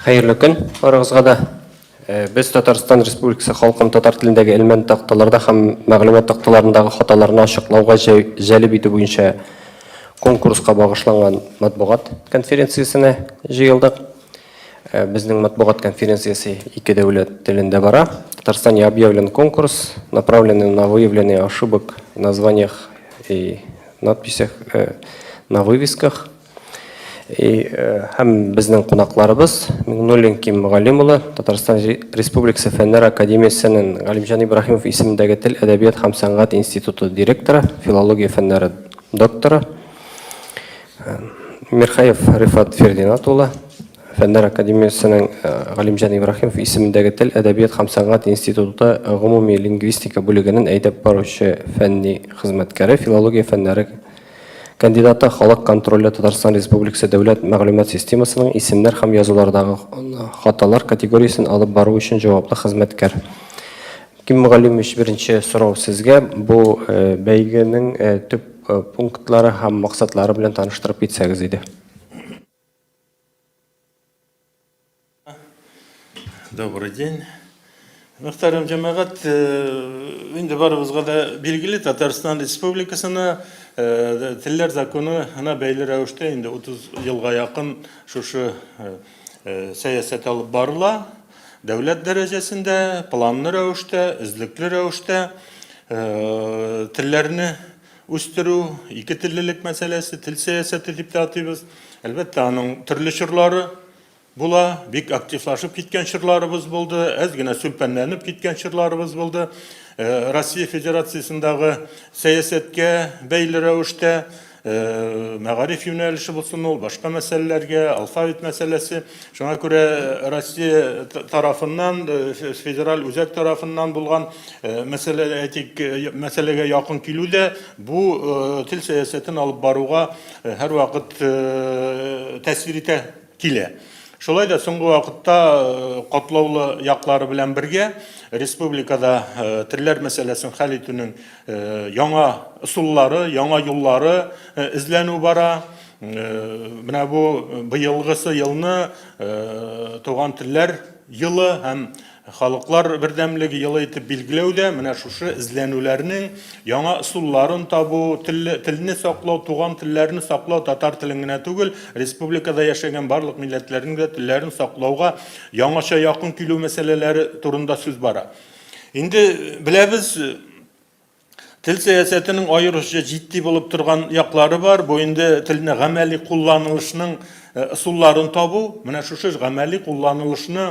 Хәерле көн барыгызга да. Без Татарстан Республикасы халкын татар телендәге элмә такталарда һәм мәгълүмат такталарындагы хаталарны ачыклауга җәлеп итү буенча конкурска багышланган матбугат конференциясенә җыелдык. Безнең матбугат конференциясе ике дәүләт телендә бара. В Татарстане объявлен конкурс, направленный на выявление ошибок в названиях и надписях на вывесках. И, һәм безнең кунакларыбыз Миңнуллин Ким Галим улы, Татарстан Республикасы Фәннәр академиясенең Галимҗан Ибраһимов исемендәге тел, әдәбият һәм сәнгать институты директоры, филология фәннәре докторы, Мирхаев Рифат Фердинат улы, Фәннәр академиясенең Галимҗан Ибраһимов исемендәге тел, әдәбият һәм сәнгать институты гомуми лингвистика бүлегенең әйдәп баручы фәнни хезмәткәре, филология фәннәре Кандидаты Халык контроле Татарстан Республикасы дәүләт мәгълүмат системасының исемнәр һәм язулардагы хаталар категориясен алып бару өчен җаваплы хезмәткәр. Ким Мөгаллимович, беренче сорау сезгә. Бу бәйгенең төп пунктлары һәм максатлары белән таныштырып китсәгез иде. Добрый день. Мөхтәрәм җәмәгать, инде барыбызга да билгеле, Татарстан Республикасына телләр законына бәйле рәвештә инде 30 елга якын шушы сәясәт алып барыла. Дәүләт дәрәҗәсендә, планлы рәвештә, эзлекле рәвештә телләрне үстерү, ике теллелек мәсьәләсе, тел сәясәте дип тә атыйбыз. Әлбәттә, аның төрле чорлары була, бик активлашып киткән чорларыбыз булды, әз генә сүлпәнләнеп киткән чорларыбыз булды. Россия Федерациясендагы сәясәткә бәйле рәвештә мәгариф юнәлеше булсын ул, башка мәсьәләләргә, алфавит мәсьәләсе. Шуңа күрә Россия тарафыннан, федераль үзәк тарафыннан булган мәсьәлә, әйтик, мәсьәләгә якын килү дә бу тел сәясәтен алып баруга һәрвакыт тәэсир итә килә. Шулай да соңгы вакытта катлаулы яклары белән бергә республикада телләр мәсьәләсен хәл итүнең яңа ысуллары, яңа юллары эзләнү бара. Менә бу быелгысы елны туган телләр елы һәм халыклар бердәмлеге елы итеп билгеләү дә менә шушы эзләнүләрнең яңа ысулларын табу, телне саклау, туган телләрне саклау, татар телен генә түгел, республикада яшәгән барлык милләтләрнең дә телләрен саклауга яңача якын килү мәсьәләләре турында сүз бара. Инде беләбез, тел сәясәтенең аеруча җитди булып торган яклары бар. Бу инде телне гамәли кулланылышның ысулларын табу. Менә шушы гамәли кулланылышны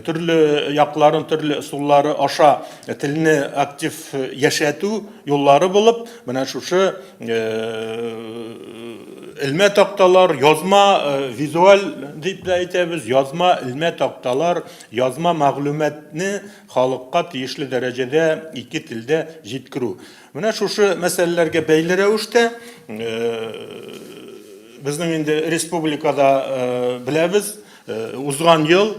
төрле якларын, төрле ысуллары аша телне актив яшәтү юллары булып, менә шушы элмә такталар, язма визуаль дип тә әйтәбез, язма элмә такталар, язма мәгълүматны халыкка тиешле дәрәҗәдә ике телдә җиткерү. Менә шушы мәсьәләләргә бәйле рәвештә безнең инде республикада беләбез, узган ел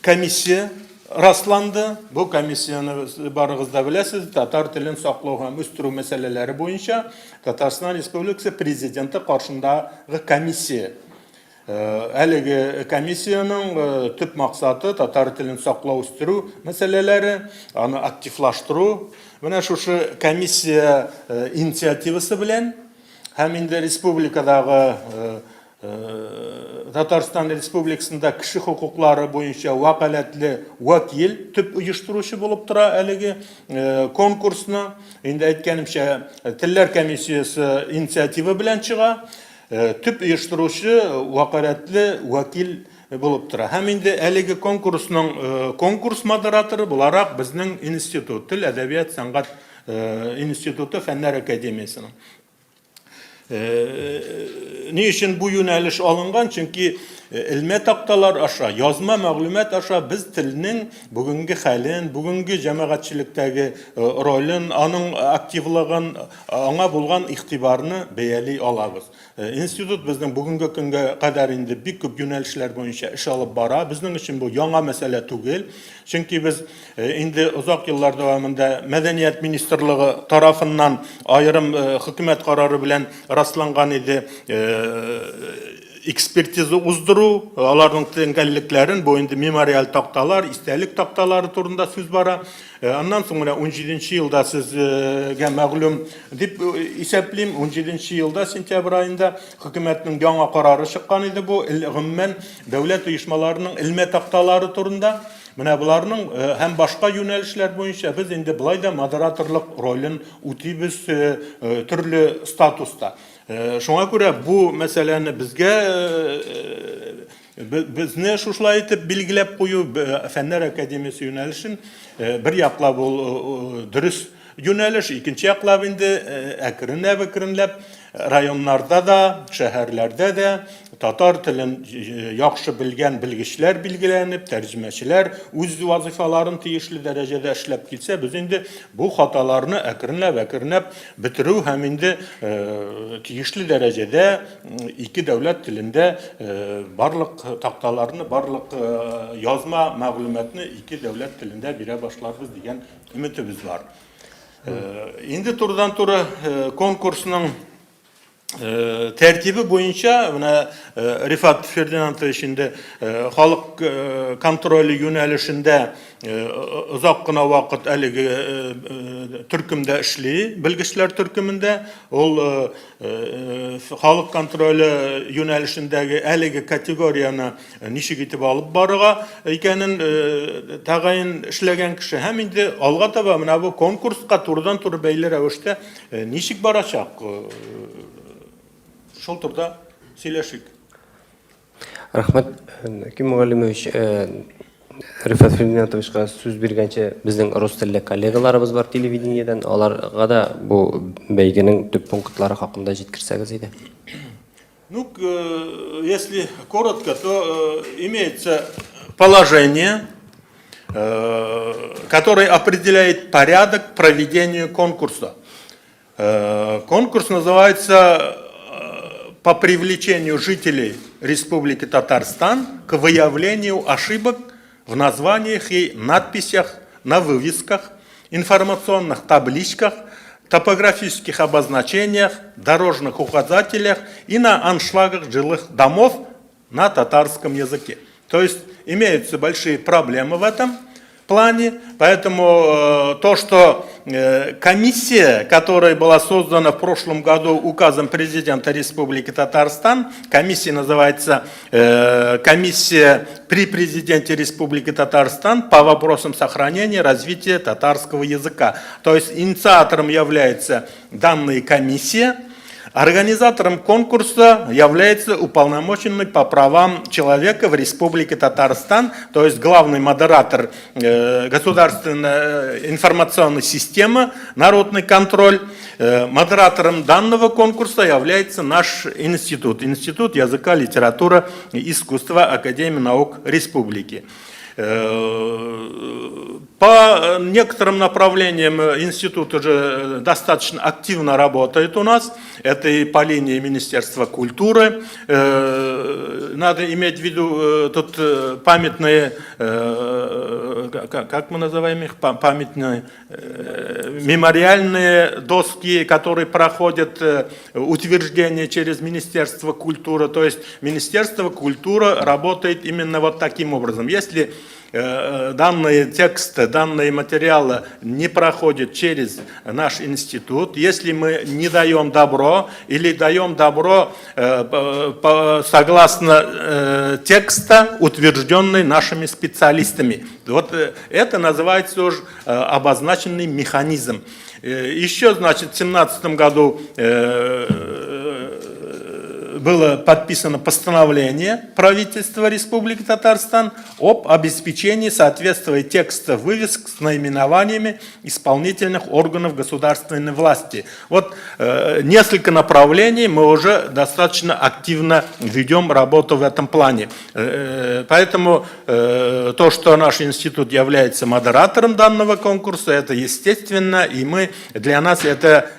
комиссия расланды. Бу комиссияне барыгыз да беләсез, татар телен саклау һәм үстерү мәсьәләләре буенча Татарстан Республикасы Президенты каршындагы комиссия. Әлеге комиссиянең төп максаты татар телен саклау, үстерү мәсьәләләре, аны активлаштыру. Менә шушы комиссия инициативасы белән һәм инде республикадагы Татарстан Республикасында кеше хокуклары буенча вәкаләтле вәкил төп оештыручы булып тора әлеге конкурсны. Инде әйткәнемчә, телләр комиссиясе инициатива белән чыга. Төп оештыручы вәкаләтле вәкил булып тора. Һәм инде әлеге конкурсның конкурс модераторы буларак безнең институт, Тел, әдәбият, сәнгать институты Фәннәр академиясенең. Ни өчен бу юнәлеш алынган? Чөнки элмә такталар аша, язма мәгълүмат аша без телнең бүгенге хәлен, бүгенге җәмәгатьчелектәге ролен, аның активлыгын, аңа булган игътибарны бәяли алабыз. Институт безнең бүгенге көнгә кадәр инде бик күп юнәлешләр буенча эш алып бара. Безнең өчен бу яңа мәсьәлә түгел. Чөнки без инде озак еллар дәвамында Мәдәният министрлыгы тарафыннан аерым хөкүмәт карары белән расланган иде. Экспертиза уздыру, аларның тәңгәллекләрен, бу инде мемориаль такталар, истәлек такталары турында сүз бара. Аннан соң менә 17 елда сезгә мәгълүм дип исәплим, 17 елда сентябрь аенда хөкүмәтнең яңа карары чыккан иде бу, гомумән дәүләт оешмаларының элмә такталары турында. Менә боларның һәм башка юнәлешләр буенча без инде болай да модераторлык ролен үтибез төрле статуста. Шуңа күрә бу мәсьәләне безгә безне шушылай итеп билгеләп кую Фәннәр академиясе юнәлешен бер яклап ул дөрес юнәлеш, икенче яклап инде әкренләп-әкренләп районнарда да, шәһәрләрдә дә татар телен яхшы белгән белгечләр билгеләнеп, тәрҗемәчеләр үз вазыйфаларын тиешле дәрәҗәдә эшләп килсә, без инде бу хаталарны әкренләп-әкренләп бетерү һәм инде тиешле дәрәҗәдә ике дәүләт телендә барлык такталарны, барлык язма мәгълүматны ике дәүләт телендә бирә башларбыз дигән өметебез бар. Инде турыдан-туры конкурсның тәртибе буенча менә Рифат Фердинандович инде халык контроле юнәлешендә озак кына вакыт әлеге төркемдә эшли, белгечләр төркемендә. Ул халык контроле юнәлешендәге әлеге категорияне ничек итеп алып барырга икәнен тәгаен эшләгән кеше. Һәм инде алга таба менә бу конкурска турыдан-туры бәйле рәвештә ничек барачак, шул турыда сөйләшик. Рәхмәт, Ким Мөгаллимович. Рифат Фердинандовичка сүз биргәнче, безнең рус телле коллегаларыбыз бар телевидениедән, аларга да бу бәйгенең төп пунктлары хакында җиткерсәгез иде. Ну, если коротко, то имеется положение, которое определяет порядок проведения конкурса. Конкурс называется «По привлечению жителей Республики Татарстан к выявлению ошибок в названиях и надписях на вывесках, информационных табличках, топографических обозначениях, дорожных указателях и на аншлагах жилых домов на татарском языке». То есть имеются большие проблемы в этом плане, поэтому то, что комиссия, которая была создана в прошлом году указом президента Республики Татарстан, комиссия называется «Комиссия при президенте Республики Татарстан по вопросам сохранения и развития татарского языка». То есть инициатором является данная комиссия. Организатором конкурса является уполномоченный по правам человека в Республике Татарстан, то есть главный модератор государственной информационной системы «Народный контроль». Модератором данного конкурса является наш институт, Институт языка, литературы и искусства Академии наук Республики. По некоторым направлениям институт уже достаточно активно работает у нас. Это и по линии Министерства культуры. Надо иметь в виду тут памятные, как мы называем их, памятные мемориальные доски, которые проходят утверждение через Министерство культуры. То есть Министерство культуры работает именно вот таким образом. Если данные тексты, данные материалы не проходят через наш институт, если мы не даем добро или даем добро согласно текста, утвержденный нашими специалистами. Вот это называется уже обозначенный механизм. Еще, значит, в 2017 году было подписано постановление правительства Республики Татарстан об обеспечении соответствия текста вывесок с наименованиями исполнительных органов государственной власти. Вот несколько направлений мы уже достаточно активно ведем работу в этом плане. Поэтому то, что наш институт является модератором данного конкурса, это естественно, и для нас это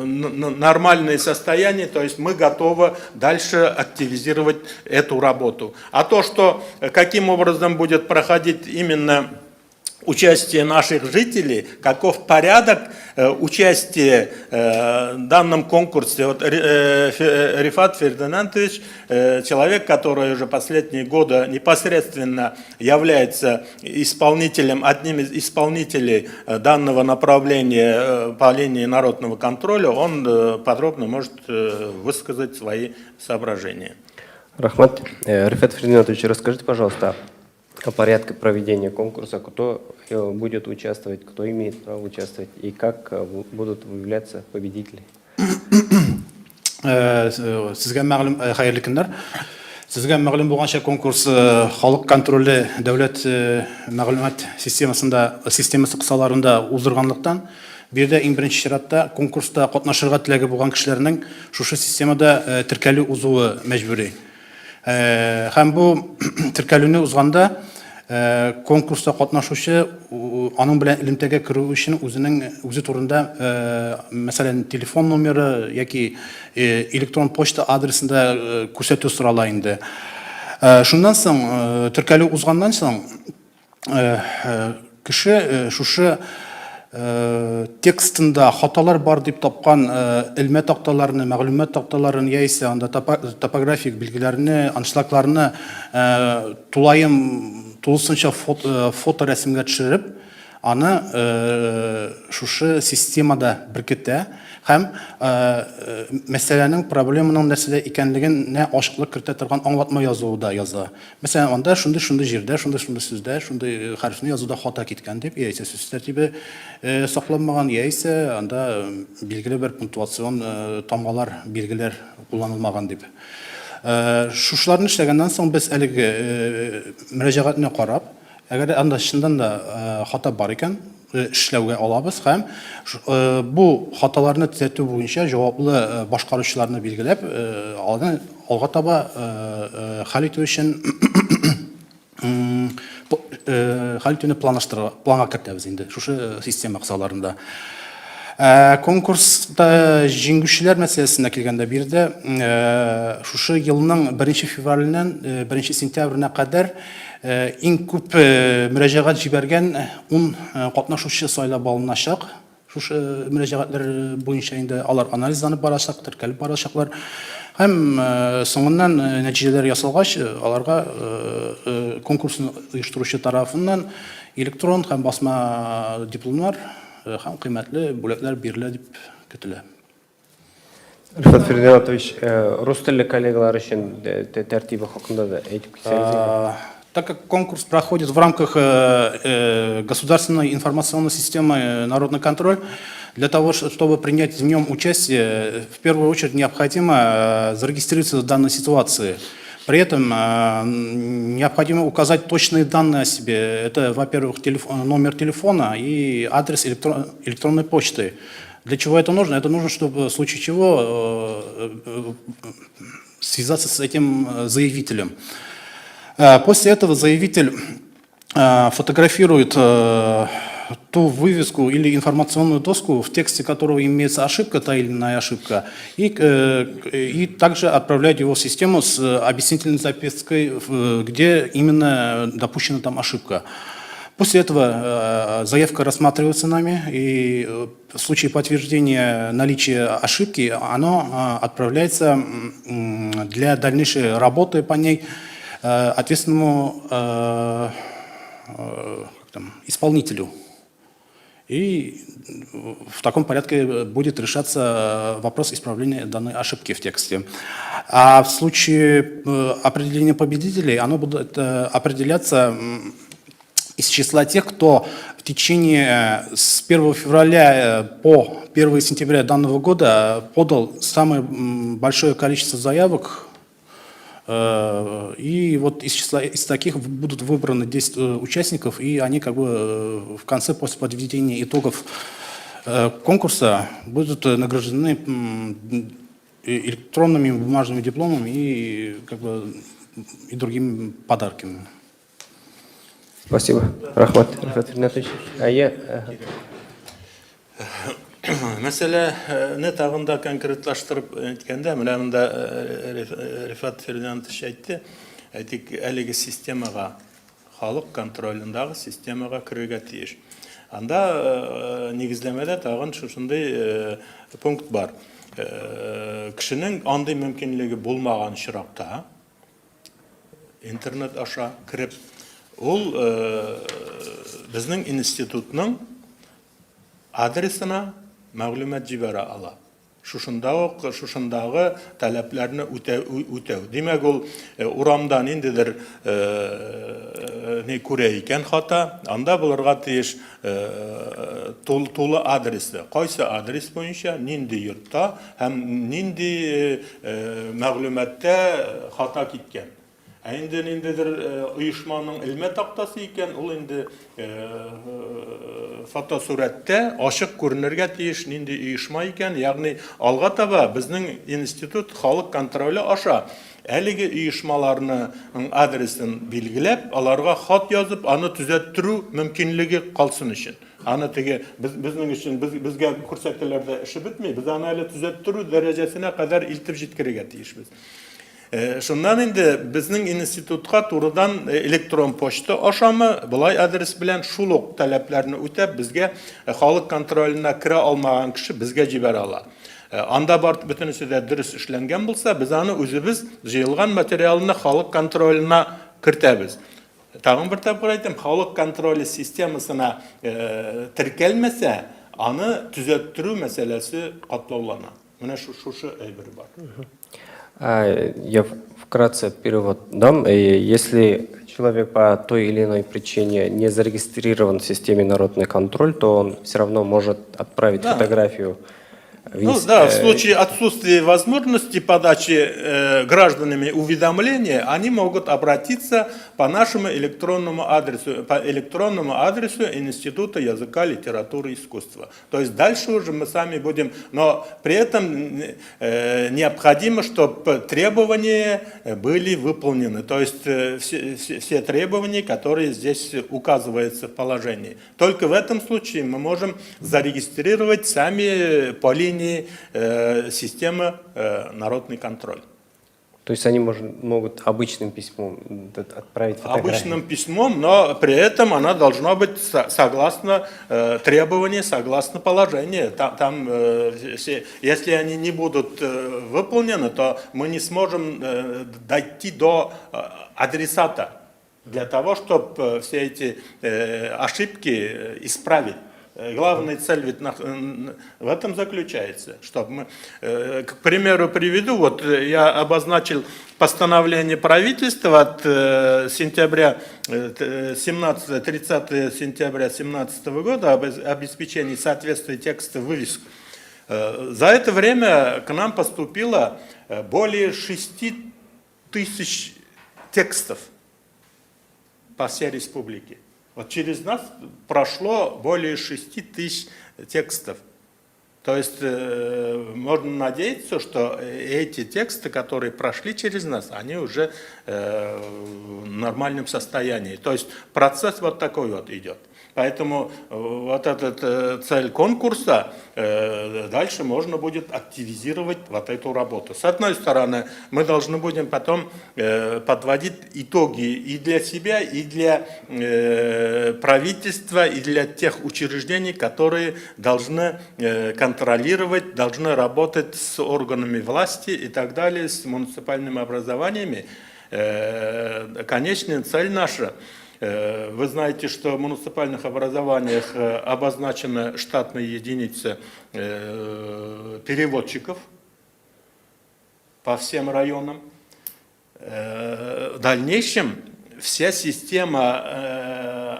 нормальное состояние, то есть мы готовы дальше активизировать эту работу. А то, что каким образом будет проходить именно Участие наших жителей, каков порядок участия в данном конкурсе. Вот Рифат Фердинандович, человек, который уже последние годы непосредственно является исполнителем, одним из исполнителей данного направления по линии народного контроля, он подробно может высказать свои соображения. Рәхмәт. Рифат Фердинандович, расскажите, пожалуйста, о порядке проведения конкурса, кто будет участвовать, кто имеет право участвовать и как будут выявляться победители. Сезгә мәгълүм, хәерле көннәр. Сезгә мәгълүм булганча, конкурс Халык контроле дәүләт мәгълүмат системасында системасы кысаларында уздырганлыктан, биредә иң беренче чиратта конкурста катнашырга теләге булган кешеләрнең шушы системада теркәлү узуы мәҗбүри. Һәм бу теркәлүне узганда конкурста катнашучы аның белән элемтәгә керү өчен үзенең үзе турында, мәсәлән, телефон номеры яки электрон почта адресында күрсәтү сорала инде. Шуннан соң, теркәлү узганнан соң, кеше шушы текстында хаталар бар дип тапкан элмә такталарны, мәгълүмат такталарын яисә анда топографик билгеләрне, аншлагларны тулаем тулысынча фоторәсемгә төшереп, аны шушы системада беркетә һәм мәсьәләнең, проблеманың нәрсәдә икәнлегенә ачыклык кертә торган аңлатма язуы да яза. Мәсәлән, анда шундый-шундый җирдә, шундый-шундый сүздә, шундый хәрефне язуда хата киткән дип, яисә сүз тәртибе сакланмаган, яисә анда билгеле бер пунктуацион тамгалар, билгеләр кулланылмаган дип. Шушыларны эшләгәннән соң без әлеге мөрәҗәгатьне карап, әгәр дә анда чыннан да хата бар икән, эшләүгә алабыз һәм бу хаталарны төзәтү буенча җаваплы башкаручыларны билгеләп, аларны алга таба хәл итү өчен хәл итүне планлаштырырга, планга кертәбез инде шушы система кысаларында. Конкурста җиңүчеләр мәсьәләсенә килгәндә, биредә шушы елның 1 февраленнән 1 сентябренә кадәр иң күп мөрәҗәгать җибәргән 10 катнашучы сайлап алыначак. Шушы мөрәҗәгатьләр буенча инде алар анализланып барачак, теркәлеп барачаклар. Һәм соңыннан нәтиҗәләр ясалгач, аларга конкурсны оештыручы тарафыннан электрон һәм басма дипломнар һәм кыйммәтле бүләкләр бирелә дип көтелә. Рифат Фердинандович, рус телле коллегалар өчен тәртибе хакында да әйтеп китсәгез иде. Так как конкурс проходит в рамках государственной информационной системы «Народный контроль», для того, чтобы принять в нем участие, в первую очередь необходимо зарегистрироваться в данной ситуации. При этом необходимо указать точные данные о себе. Это, во-первых, номер телефона и адрес электронной почты. Для чего это нужно? Это нужно, чтобы в случае чего связаться с этим заявителем. После этого заявитель фотографирует ту вывеску или информационную доску, в тексте которого имеется ошибка, та или иная ошибка, и также отправляет его в систему с объяснительной запиской, где именно допущена там ошибка. После этого заявка рассматривается нами, и в случае подтверждения наличия ошибки оно отправляется для дальнейшей работы по ней ответственному, как там, исполнителю. И в таком порядке будет решаться вопрос исправления данной ошибки в тексте. А в случае определения победителей оно будет определяться из числа тех, кто в течение с 1 февраля по 1 сентября данного года подал самое большое количество заявок. И вот из таких будут выбраны 10 участников, и они как бы в конце, после подведения итогов конкурса, будут награждены электронными бумажными дипломами и как бы и другими подарками. Спасибо. Рәхмәт, Рифат Ринатович. Әйе. Мәсьәләне тагын да конкретлаштырып әйткәндә, менә монда Рифат Фердинандович әйтте, әйтик, әлеге системага Халык контролендагы системага керергә тиеш. Анда нигезләмәдә тагын шушындый пункт бар. Кешенең андый мөмкинлеге булмаган очракта, интернет аша кереп, ул безнең институтның адресына мәгълүмат җибәрә ала. Шушында ук, шушындагы таләпләрне үтәү. Димәк, ул урамда ниндидер ни күрә икән хата, анда булырга тиеш тулы адресы. Кайсы адрес буенча, нинди йортта һәм нинди мәгълүматта хата киткән. Ә инде ниндидер оешманың элмә тактасы икән, ул инде фотосурәттә ачык күренергә тиеш, нинди оешма икән, ягъни алга таба безнең институт халык контроле аша әлеге оешмаларның адресын билгеләп, аларга хат язып, аны төзәттерү мөмкинлеге калсын өчен. Аны теге без, безнең өчен без, безгә күрсәтәләр дә эше бетми, без аны әле төзәттерү дәрәҗәсенә кадәр илтеп җиткерергә тиешбез. Шуннан инде безнең институтка турыдан электрон почта ашамы, болай адрес белән шул ук таләпләрне үтәп, безгә халык контроленә керә алмаган кеше безгә җибәрә ала. Анда бар бөтенесе дә дөрес эшләнгән булса, без аны үзебез җыелган материалны халык контроленә кертәбез. Тагын бер тапкыр әйтәм, халык контроле системасына теркәлмәсә, аны төзәттерү мәсьәләсе катлаулана. Менә шушы әйбер бар. Я вкратце перевод дам. Если человек по той или иной причине не зарегистрирован в системе «Народный контроль», то он все равно может отправить фотографию. Ну да, в случае отсутствия возможности подачи гражданами уведомления, они могут обратиться по нашему электронному адресу, по электронному адресу Института языка, литературы и искусства. То есть дальше уже мы сами будем, но при этом необходимо, чтобы требования были выполнены. То есть все требования, которые здесь указываются в положении. Только в этом случае мы можем зарегистрировать сами по линии системы «Народный контроль». То есть они могут обычным письмом отправить фотографию? Обычным письмом, но при этом она должна быть согласно требованию, согласно положению. Там, если они не будут выполнены, то мы не сможем дойти до адресата для того, чтобы все эти ошибки исправить. Главная цель ведь в этом заключается, чтобы мы, к примеру, приведу, вот я обозначил постановление правительства от сентября 17, 30 сентября 2017 года об обеспечении соответствия текста вывесок. За это время к нам поступило более 6 тысяч текстов по всей республике. Вот через нас прошло более 6 тысяч текстов. То есть можно надеяться, что эти тексты, которые прошли через нас, они уже в нормальном состоянии. То есть процесс вот такой вот идет. Поэтому вот эта цель конкурса, дальше можно будет активизировать вот эту работу. С одной стороны, мы должны будем потом подводить итоги и для себя, и для правительства, и для тех учреждений, которые должны контролировать, должны работать с органами власти и так далее, с муниципальными образованиями. Конечная цель наша. Вы знаете, что в муниципальных образованиях обозначена штатная единица переводчиков по всем районам. В дальнейшем вся система,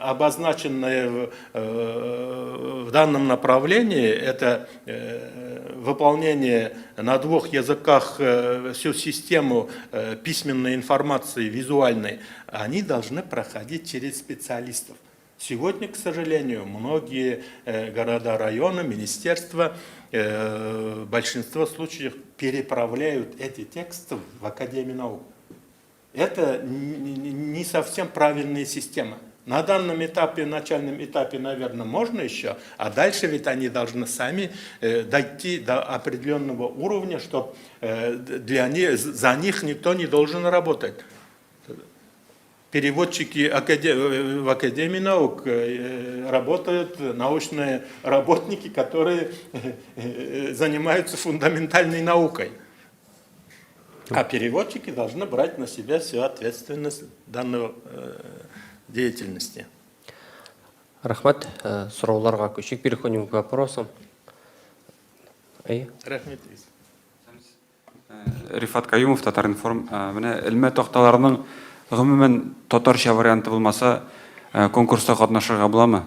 обозначенная в данном направлении, это выполнение на двух языках всю систему письменной информации, визуальной, они должны проходить через специалистов. Сегодня, к сожалению, многие города, районы, министерства в большинстве случаев переправляют эти тексты в Академию наук. Это не совсем правильная система. На данном этапе, начальном этапе, наверное, можно еще, а дальше ведь они должны сами дойти до определенного уровня, чтобы за них никто не должен работать. Переводчики в Академии наук работают научные работники, которые занимаются фундаментальной наукой. А переводчики должны брать на себя всю ответственность данной деятельности. Рәхмәт. Сорауларга күчик. Переходим к вопросам. Әйе. Рәхмәт. Рифат Каюмов, Татар-информ. Менә элмә такталарының гомумән татарча варианты булмаса, конкурста катнашырга буламы?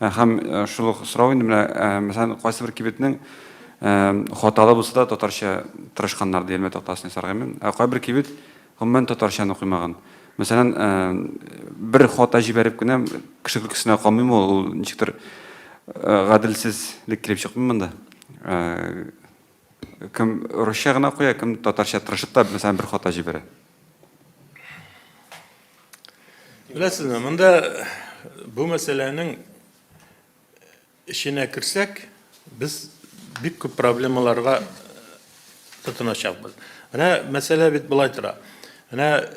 Һәм шул ук сорау инде менә, мәсәлән, кайсы бер кибетнең хаталы булса да татарча тырышканнар ди элмә тактасын ясарга мин. Ә кайбер кибет гомумән татарчаны куймаган. Мәсәлән, бер хата җибәреп кенә кеше көлкесенә калмыймы ул, ул ничектер гаделсезлек килеп чыкмый монда. Кем русча гына куя, кем татарча тырышып та, мәсәлән, бер хата җибәрә. Беләсезме, монда бу мәсьәләнең эченә керсәк, без бик күп проблемаларга тотыначакбыз. Менә мәсьәлә бит болай тора. Менә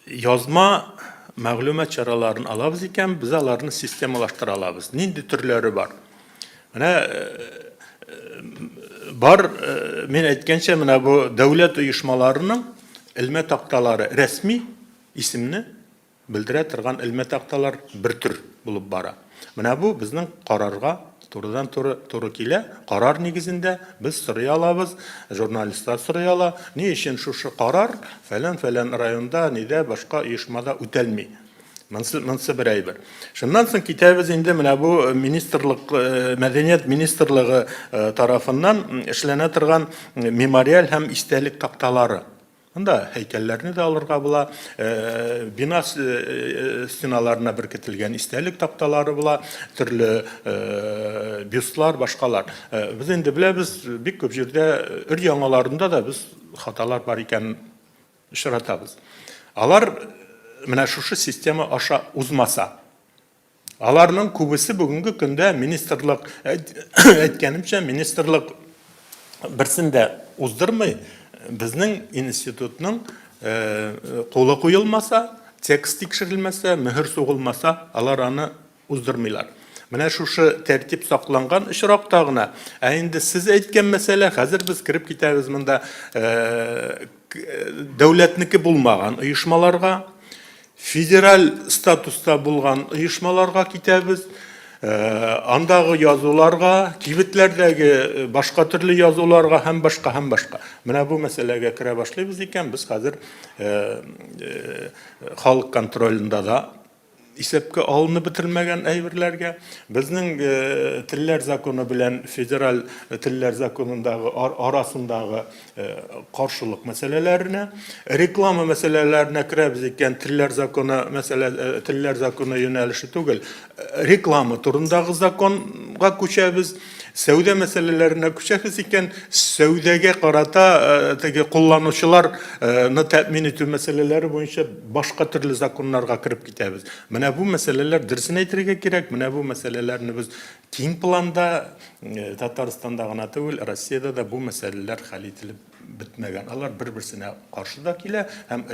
язма мәгълүмат чараларын алабыз икән, без аларны системалаштыра алабыз. Нинди төрләре бар? Менә бар, мин әйткәнчә, менә бу дәүләт оешмаларының элмә такталары рәсми исемне белдерә торган элмә такталар бер төр булып бара. Менә бу безнең карарга турыдан-туры туры килә. Карар нигезендә без сорый алабыз, журналистлар сорый ала, ни өчен шушы карар фәлән-фәлән районда, нидә, башка оешмада үтәлми. Монсы, монсы бер әйбер. Шуннан соң китәбез инде менә бу министрлык, мәдәният министрлыгы тарафыннан эшләнә торган мемориаль һәм истәлек такталары. Монда һәйкәлләрне дә алырга була, бина стеналарына беркетелгән истәлек такталары була, төрле бюстлар, башкалар. Без инде беләбез, бик күп җирдә өр-яңаларында да без хаталар бар икәнен очратабыз. Алар менә шушы система аша узмаса, Аларның күбесе бүгенге көндә министрлык, әйткәнемчә, министрлык берсен дә уздырмый. Безнең институтның кулы куелмаса, текст тикшерелмәсә, мөһер сугылмаса, алар аны уздырмыйлар. Менә шушы тәртип сакланган очракта гына, ә инде сез әйткән мәсьәлә, хәзер без кереп китәбез монда дәүләтнеке булмаган оешмаларга, федераль статуста булган оешмаларга китәбез, андагы язуларга, кибетләрдәге башка төрле язуларга һәм башка һәм башка. Менә бу мәсьәләгә керә башлыйбыз икән, без хәзер халык контролендә да исәпкә алынып бетерелмәгән әйберләргә, безнең телләр законы белән федераль телләр законындагы арасындагы каршылык мәсьәләләренә, реклама мәсьәләләренә керәбез икән, телләр законы мәсьәлә телләр законы юнәлеше түгел, реклама турындагы законга күчәбез. Сәүдә мәсьәләләренә күчәбез икән, сәүдәгә карата теге кулланучыларны тәэмин итү мәсьәләләре буенча башка төрле законнарга кереп китәбез. Менә бу мәсьәләләр, дөресен әйтергә кирәк, менә бу мәсьәләләрне без киң планда Татарстанда гына түгел, Россиядә дә бу мәсьәләләр хәл ителеп бетмәгән. Алар бер-берсенә каршы да килә һәм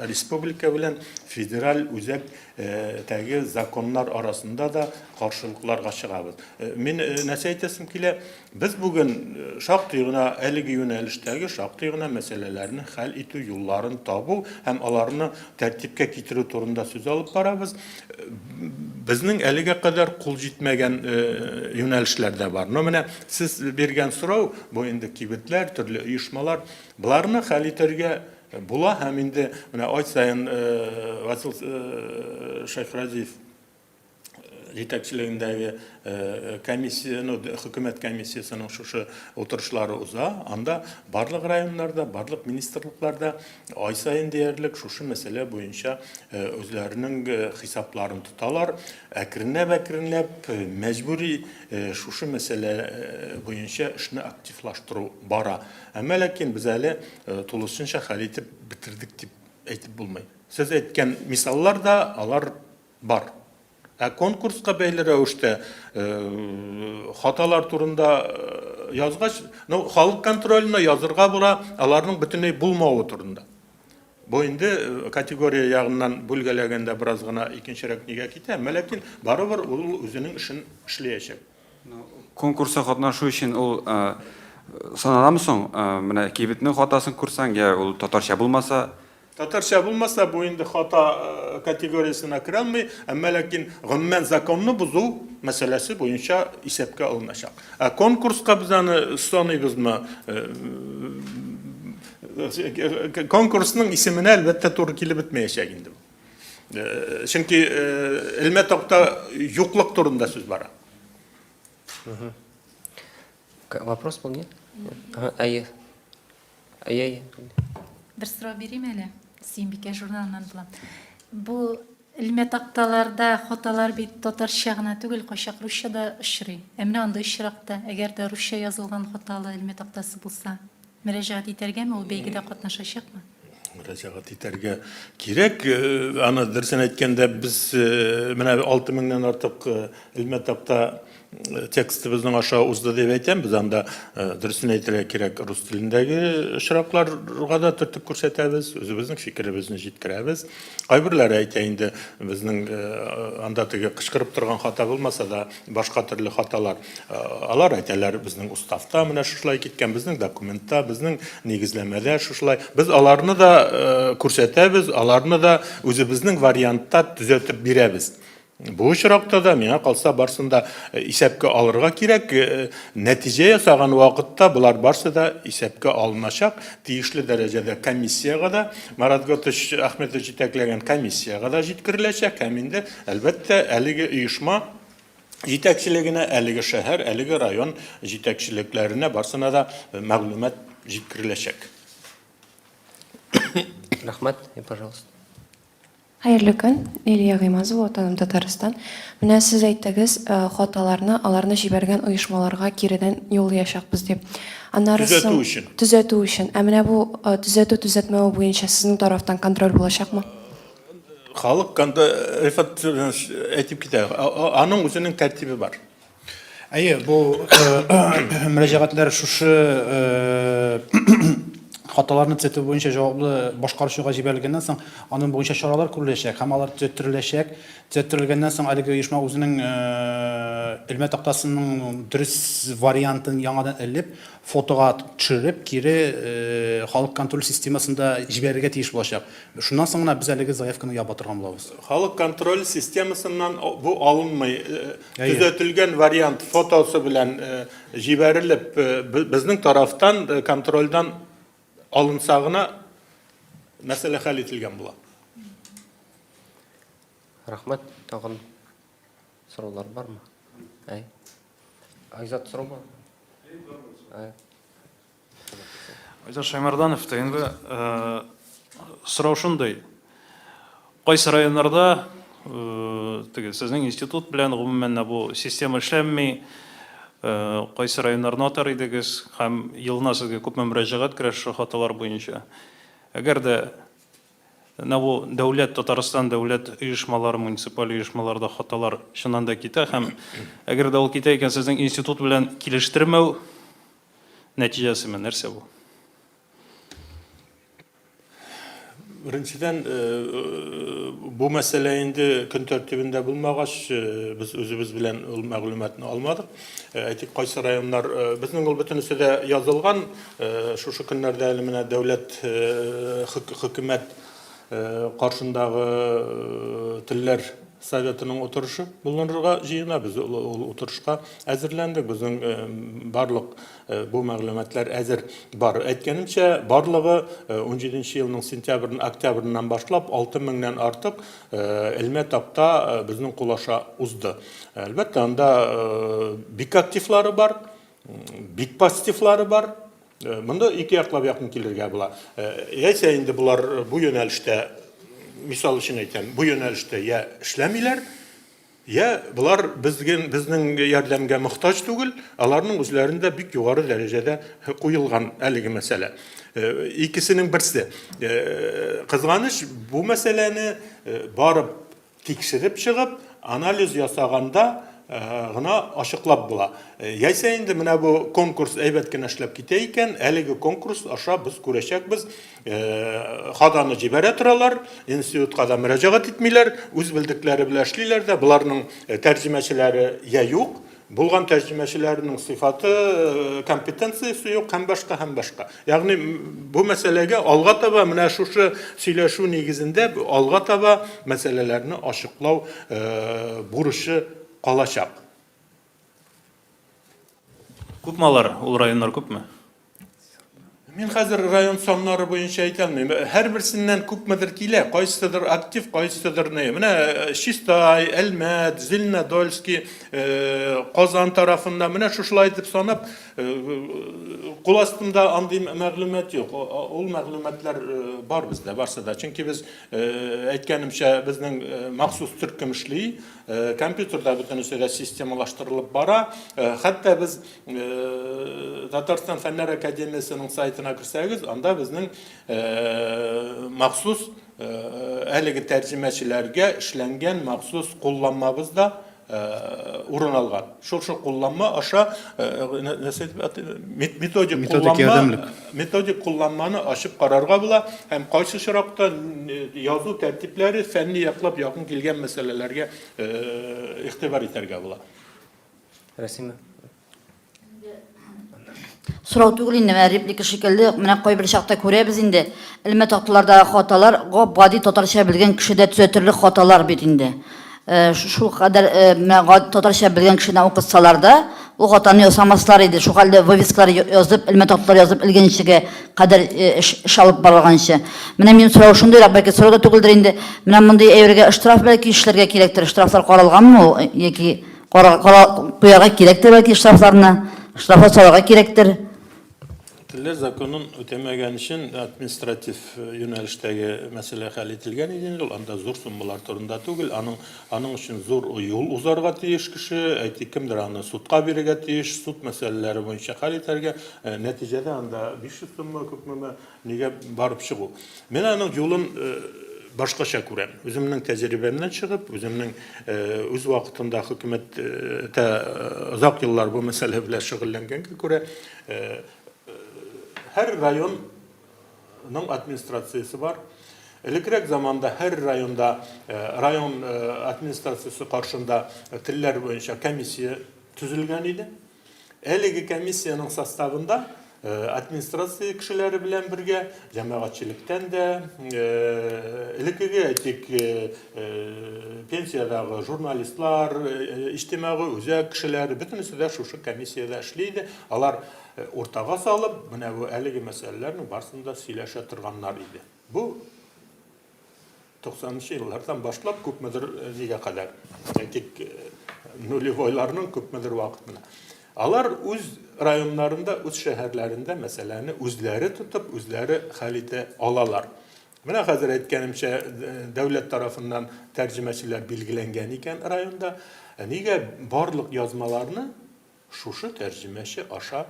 республика белән федераль үзәк тәге законнар арасында да каршылыкларга чыгабыз. Мин нәрсә әйтәсем килә, без бүген шактый гына әлеге юнәлештәге шактый гына мәсьәләләрне хәл итү юлларын табу һәм аларны тәртипкә китерү турында сүз алып барабыз. Безнең әлегә кадәр кул җитмәгән юнәлешләр дә бар. Но менә сез биргән сорау, бу инде кибетләр, төрле оешмалар, боларны хәл итәргә була һәм инде менә ай саен Васил Шәйхразиев җитәкчелегендәге комиссия, ну, хөкүмәт комиссиясенең шушы утырышлары уза. Анда барлык районнарда, барлык министрлыкларда ай саен диярлек шушы мәсьәлә буенча үзләренең хисапларын тоталар. Әкренләп-әкренләп мәҗбүри шушы мәсьәлә буенча эшне активлаштыру бара. Әмма ләкин без әле тулысынча хәл итеп бетердек дип әйтеп булмый. Сез әйткән мисаллар да алар бар. Ә конкурска бәйле рәвештә хаталар турында язгач, ну, халык контроленә язырга була, аларның бөтенләй булмавы турында. Бу инде категория ягыннан бүлгәләгәндә бераз гына икенчерәк нигә китә, әмма ләкин барыбер ул үзенең эшен эшләячәк. Конкурста катнашу өчен ул саналамы соң? Менә кибетнең хатасын күрсәң, я ул татарча булмаса. Татарча булмаса, бу инде хата категориясенә керә алмый, әмма ләкин гомумән законны бозу мәсьәләсе буенча исәпкә алыначак. Ә конкурска без аны саныйбызмы? Конкурсның исеменә әлбәттә туры килеп бетмәячәк инде бу. Чөнки элмә такта юклык турында сүз бара. Вопрос был, нет? Әйе. Әйе, әйе. Бер сорау бирим әле. Сөембикә журналыннан булам. Бу элмә такталарда хаталар бит татарча гына түгел, кайчак русча да очрый. Ә менә андый очракта, әгәр дә русча язылган хаталы элмә тактасы булса, мөрәҗәгать итәргәме, ул бәйгедә катнашачакмы? Мөрәҗәгать итәргә кирәк. Аны дөресен әйткәндә, без менә 6 меңнән артык элмә такта текстыбызның аша узды дип әйтәм. Без анда дөресен әйтергә кирәк, рус телендәге очракларга да төртеп күрсәтәбез, үзебезнең фикеребезне җиткерәбез. Кайберләре әйтә инде, безнең анда теге кычкырып торган хата булмаса да, башка төрле хаталар. Алар әйтәләр, безнең уставта менә шушылай киткән, безнең документта, безнең нигезләмәдә шушылай. Без аларны да күрсәтәбез, аларны да үзебезнең вариантта төзәтеп бирәбез. Бу очракта да, миңа калса, барсын да исәпкә алырга кирәк. Нәтиҗә ясаган вакытта болар барсы да исәпкә алыначак. Тиешле дәрәҗәдә комиссиягә дә, Марат Готович Әхмәтов җитәкләгән комиссиягә дә җиткереләчәк һәм инде, әлбәттә, әлеге оешма җитәкчелегенә, әлеге шәһәр, әлеге район җитәкчелекләренә барсына да мәгълүмат җиткереләчәк. Рәхмәт, и пожалуйста. Хәерле көн, Лилия Гыймазова, Ватаным Татарстан. Менә сез әйттегез, хаталарны аларны җибәргән оешмаларга киредән юллыячакбыз дип. Аннары Төзәтү өчен. Төзәтү өчен. Ә менә бу төзәтү-төзәтмәү буенча сезнең тарафтан контроль булачакмы? Халык Рифат әйтеп китә, аның үзенең тәртибе бар. Әйе, бу мөрәҗәгатьләр шушы хаталарны төзәтү буенча җаваплы башкаручыга җибәрелгәннән соң, аның буенча чаралар күреләчәк һәм алар төзәттереләчәк. Төзәттерелгәннән соң әлеге оешма үзенең элмә тактасының дөрес вариантын яңадан элеп, фотога төшереп, кире халык контроль системасында җибәрергә тиеш булачак. Шуннан соң гына без әлеге заявканы яба торган булабыз. Халык контроль системасыннан бу алынмый. Төзәтелгән вариант фотосы белән җибәрелеп, безнең тарафтан контрольдән алынса гына мәсьәлә хәл ителгән була. Рәхмәт. Тагын сораулар бармы? Әй. Айзат, сорау бар? Әй. Айдар Шаймарданов, ТНВ. Э, сорау шундый. Кайсы районнарда э, теге сезнең институт белән гомумән бу система эшләнми, э, кайсы районнарны атар идегез һәм елына сезгә күпме мөрәҗәгать керә шушы хаталар буенча? Әгәр дә менә бу дәүләт, Татарстан дәүләт оешмалары, муниципаль оешмаларда хаталар чыннан да китә һәм әгәр дә ул китә икән, сезнең институт белән килештермәү Нәтиҗәсеме, нәрсә бу? Беренчедән, бу мәсьәлә инде көн тәртибендә булмагач, без үзебез белән ул мәгълүматны алмадык. Әйтик, кайсы районнар, безнең ул бөтенесе дә язылган. Шушы көннәрдә әле менә дәүләт хөкүмәт каршындагы телләр Советының утырышы булынырга җыена. Без ул утырышка әзерләндек. Безнең барлык бу мәгълүматлар әзер бар. Әйткәнемчә, барлыгы 17 елның сентябрь, октябреннән башлап 6 меңнән артык элмә такта безнең кул аша узды. Әлбәттә, анда бик активлары бар, бик пассивлары бар. Монда ике яклап якын килергә була. Яисә инде болар бу юнәлештә, мисал өчен әйтәм, бу юнәлештә я эшләмиләр, я болар безгә безнең ярдәмгә мохтаҗ түгел, аларның үзләрендә бик югары дәрәҗәдә куелган әлеге мәсьәлә. Икесенең берсе. Кызганыч, бу мәсьәләне барып тикшереп чыгып, анализ ясаганда. гына ачыклап була. Яисә инде менә бу конкурс әйбәт кенә эшләп китә икән, әлеге конкурс аша без күрәчәкбез, хатаны җибәрә торалар, институтка да мөрәҗәгать итмиләр, үз белдекләре белән эшлиләр дә, боларның тәрҗемәчеләре я юк, булган тәрҗемәчеләрнең сыйфаты, компетенциясе юк һәм башка һәм башка. Ягъни бу мәсьәләгә алга таба менә шушы сөйләшү нигезендә алга таба мәсьәләләрне ачыклау бурычы калачак. Күпме алар, ул районнар күпме? Мин хәзер район саннары буенча әйтә алмыйм. Һәрберсеннән күпмедер килә, кайсыдыр актив, кайсыдыр не. Менә э, Чистай, Әлмәт, Зеленодольский, э, Казан тарафында менә шушылай итеп санап, э, кул астында андый мәгълүмат юк. Ул мәгълүматлар бар бездә, барсы да. Чөнки без әйткәнемчә, безнең махсус төркем эшли. Компьютерда бөтенесе дә системалаштырылып бара. Хәтта без Татарстан Фәннәр академиясенең сайтына керсәгез, анда безнең махсус әлеге тәрҗемәчеләргә эшләнгән махсус кулланмабыз да урын алган. Шушы кулланма аша нәрсә дип атыйм? Методик кулланма, методик кулланманы ачып карарга була һәм кайсы очракта язу тәртипләре фәнни яклап якын килгән мәсьәләләргә игътибар итәргә була. Рәсимә. Сорау түгел инде, менә реплика шикелле, менә кайбер чакта күрәбез инде, элмә такталардагы хаталар гап-гади татарча белгән кеше дә төзәтерлек хаталар бит инде. Э, шул кадәр э, менә татарча белгән кешедән укытсалар да, ул хатаны ясамаслар иде. Шул хәлдә вывескалар язып, элмә такталар язып элгәнчегә кадәр э, эш, эш алып барылганчы. Менә минем сорау шундыйрак, бәлки сорау да түгелдер инде. Менә мондый әйбергә штраф бәлки эшләргә кирәктер. Штрафлар каралганмы ул яки Кара, кара куярга кирәктер бәлки штрафларны. Штрафлар салырга кирәктер. Телләр законын үтәмәгән өчен административ юнәлештәге мәсьәлә хәл ителгән иде инде ул. Анда зур суммалар турында түгел. Аның аның өчен зур юл узарга тиеш кеше. Әйтик, кемдер аны судка бирергә тиеш, суд мәсьәләләре буенча хәл итәргә. Нәтиҗәдә анда 500 суммы, күпмеме Нигә барып чыгу? Мин аның юлын башкача күрәм. Үземнең тәҗрибәмнән чыгып, үземнең үз вакытында хөкүмәттә озак еллар бу мәсьәлә белән шөгыльләнгәнгә күрә, һәр районның администрациясе бар. Элекрәк заманда һәр районда район администрациясе каршында телләр буенча комиссия төзелгән иде. Әлеге комиссиянең составында администрация кешеләре белән бергә җәмәгатьчелектән дә, элеккеге, әйтик, пенсиядәге журналистлар, иҗтимагый үзәк кешеләре, бөтенесе дә шушы комиссиядә эшли иде. Алар уртага салып, менә бу әлеге мәсьәләләрнең барысын да сөйләшә торганнар иде. Бу 90 нчы еллардан башлап күпмедер нигә кадәр, әйтик, нулевойларның күпмедер вакытына. Алар үз районнарында, үз шәһәрләрендә мәсьәләне үзләре тотып, үзләре хәл итә алалар. Менә хәзер әйткәнемчә, дәүләт тарафыннан тәрҗемәчеләр билгеләнгән икән районда, нигә барлык язмаларны шушы тәрҗемәче аша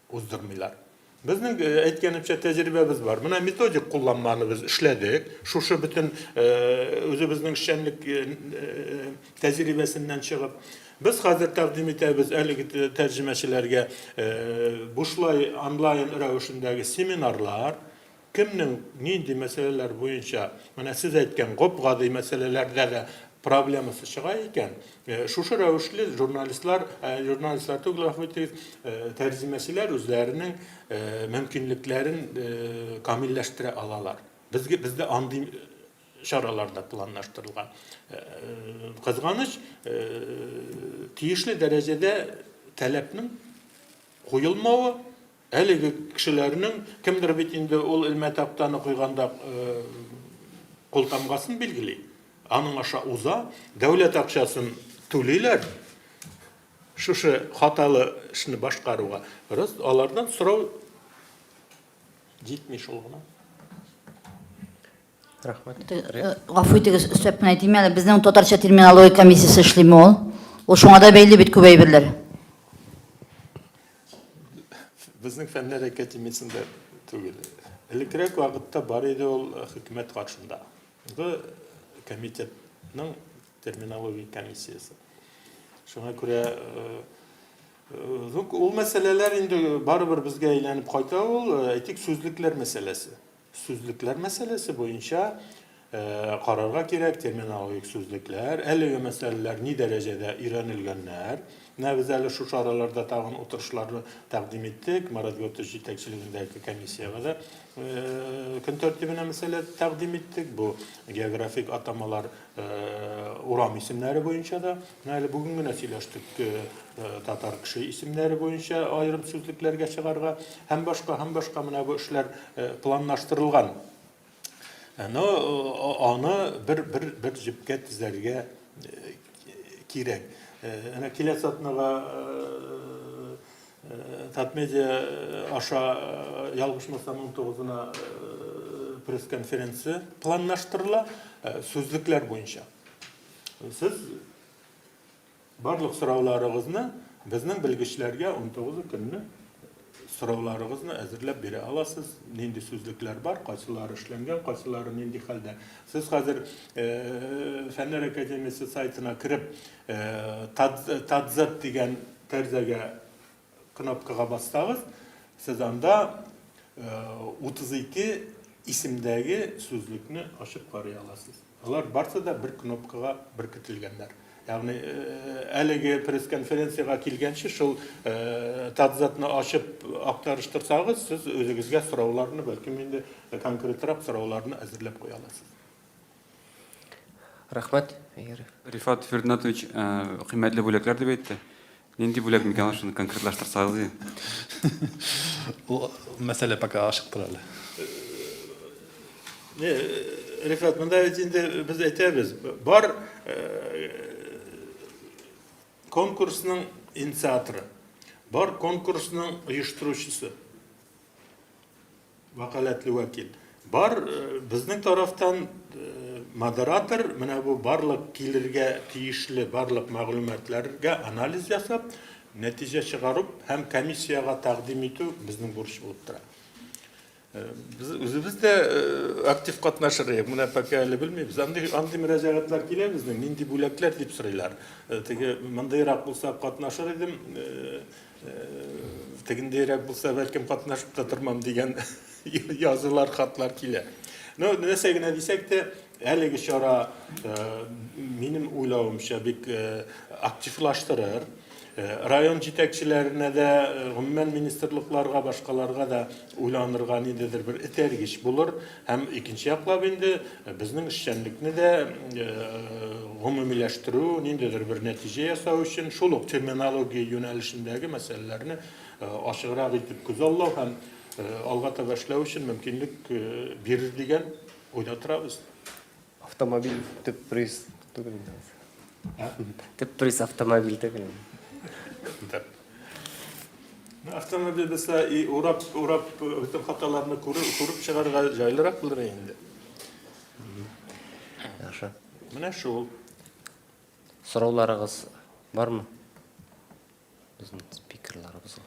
уздырмыйлар. Безнең, әйткәнемчә, тәҗрибәбез бар. Менә методик кулланманы без эшләдек. Шушы бөтен үзебезнең эшчәнлек тәҗрибәсеннән чыгып. Без хәзер тәкъдим итәбез әлеге тәрҗемәчеләргә бушлай онлайн рәвешендәге семинарлар. Кемнең нинди мәсьәләләр буенча, менә сез әйткән гап-гади мәсьәләләрдә дә проблемасы чыга икән, шушы рәвешле журналистлар, журналистлар түгел, гафу итегез, тәрҗемәчеләр үзләренең мөмкинлекләрен камилләштерә алалар. Безгә бездә андый чаралар да планлаштырылган. Кызганыч, тиешле дәрәҗәдә таләпнең куелмавы Әлеге кешеләрнең кемдер бит инде ул элмә тактаны куйганда кул тамгасын билгели, аның аша уза, дәүләт акчасын түлиләр шушы хаталы эшне башкаруга. Просто алардан сорау җитми шул гына. Рәхмәт. Гафу итегез, өстәп кенә әйтим әле, безнең татарча терминология комиссиясе эшлиме ул? Ул шуңа да бәйле бит күп әйберләр. Безнең фәннәр академиясендә түгел. Элеккерәк вакытта бар иде ул хөкүмәт каршында. Бу комитетның терминология комиссиясе. Шуңа күрә ул мәсьәләләр инде барыбер безгә әйләнеп кайта ул, әйтик, сүзлекләр мәсьәләсе. Сүзлекләр мәсьәләсе буенча карарга кирәк, терминологик сүзлекләр, әлеге мәсьәләләр ни дәрәҗәдә өйрәнелгәннәр. Менә без әле шушы араларда тагын утырышларны тәкъдим иттек, Марат Готович җитәкчелегендәге комиссиягә дә көн тәртибенә мәсьәлә тәкъдим иттек. Бу географик атамалар урам исемнәре буенча да. Менә әле бүген генә сөйләштек татар кеше исемнәре буенча аерым сүзлекләргә чыгарга һәм башка, һәм башка менә бу эшләр планлаштырылган. Но аны бер бер бер җепкә тезәргә кирәк. Әнә киләсе атнага Татмедиа аша ялгышмасам 19-на пресс-конференция планлаштырыла сүзлекләр буенча. Сез Барлык сорауларыгызны безнең белгечләргә унтугызы көнне сорауларыгызны әзерләп бирә аласыз. Нинди сүзлекләр бар, кайсылары эшләнгән, кайсылары нинди хәлдә. Сез хәзер Фәннәр академиясе сайтына кереп, Татзет дигән тәрзәгә кнопкага бассагыз, сез анда 32 исемдәге сүзлекне ачып карый аласыз. Алар барсы да бер кнопкага беркетелгәннәр. Ягъни әлеге пресс-конференциягә килгәнче шул Татзатны ачып актарыштырсагыз, сез үзегезгә сорауларны, бәлкем инде конкретрак сорауларны әзерләп куя аласыз. Рәхмәт, Юрий. Рифат Фердинатович кыйммәтле бүләкләр дип әйтте. Нинди бүләк микән ул, шуны конкретлаштырсагыз иде. Ул мәсьәлә пока ачык тора әле. Не, Рифат, монда бит инде без әйтәбез, бар конкурсның инициаторы, бар конкурсның оештыручысы. Вәкаләтле вәкил. Бар безнең тарафтан модератор, менә бу барлык килергә тиешле барлык мәгълүматларга анализ ясап, нәтиҗә чыгарып һәм комиссиягә тәкъдим итү безнең бурыч булып тора. Без үзебез дә актив катнашыр идек. Менә пока әле белмибез. Андый андый мөрәҗәгатьләр килә безнең, нинди бүләкләр дип сорыйлар. Теге мондыйрак булса катнашыр идем. Тегендәйрәк булса, бәлкем катнашып та тормам дигән язулар, хатлар килә. Ну, нәрсә генә дисәк тә, әлеге чара, минем уйлавымча, бик активлаштырыр. Район җитәкчеләренә дә, гомумән министрлыкларга, башкаларга да уйланырга ниндидер бер этәргеч булыр. Һәм икенче яклап инде безнең эшчәнлекне дә гомумиләштерү, ниндидер бер нәтиҗә ясау өчен шул ук терминология юнәлешендәге мәсьәләләрне ачыграк итеп күзаллау һәм алга таба эшләү өчен мөмкинлек бирер дигән уйда торабыз. Автомобиль төп приз түгел инде. Төп приз автомобиль түгел. Автомобиль булса, и урап, урап, бөтен хаталарны күреп, күреп чыгарга җайлырак булыр инде. Яхшы. Менә шул. Сорауларыгыз бармы? Безнең спикерларыбызга.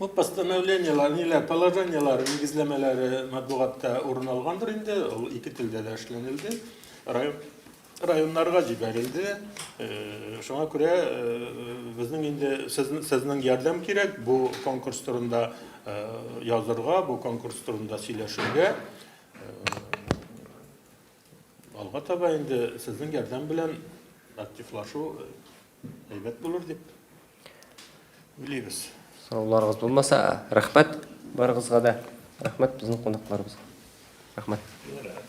Бу постановлениеләр, ниләр, положениеләр, нигезләмәләре матбугатта урын алгандыр инде. Ул ике телдә дә эшләнелде. Район районнарга җибәрелде. Шуңа күрә безнең инде сезнең ярдәм кирәк бу конкурс турында язырга, бу конкурс турында сөйләшергә. Алга таба инде сезнең ярдәм белән активлашу әйбәт булыр дип уйлыйбыз. Сорауларыгыз булмаса, рәхмәт барыгызга да. Рәхмәт безнең кунакларыбызга. Рәхмәт. Рәхмәт.